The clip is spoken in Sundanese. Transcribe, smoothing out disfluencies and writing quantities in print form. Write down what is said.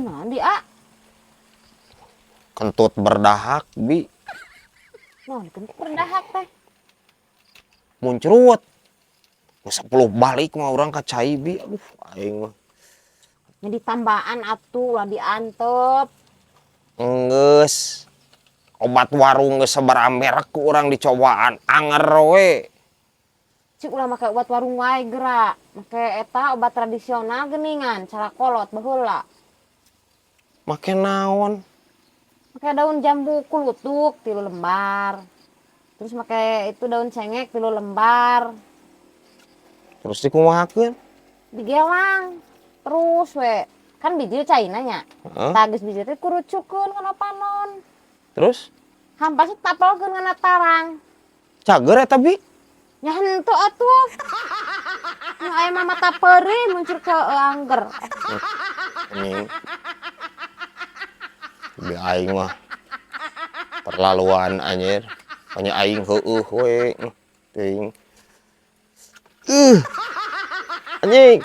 Kunaon dia? Kentut berdahak, Bi. Naon kentut berdahak teh? Muncrut. 10 balik mah urang ka cai, Bi. Aduh, aing mah. Nya ditambaan atuh, ulah diantep. Enggeus. Obat warung geus sabaraha merek ku urang dicobaan, anger we. Cik, ulah make obat warung wae geura. Make eta obat tradisional geuningan, cara kolot baheula. Make naon? Make daun jambu kulutuk 3 lembar. Terus make itu daun cengek 3 lembar. Terus dikumahakeun? Digelang terus we. Kan bijil caina nya. Heeh. Tah, geus bijil teh kurucukeun kana panon. Terus? Hampasna tapelkeun kana tarang. Cager eta, Bi? Nya henteu atuh. Nu aya mah mata peurih muncul ke angger. Anjing. Bi, aing mah terlaluan anjir. Pokoknya aing heueuh we. Teuing. Anjing.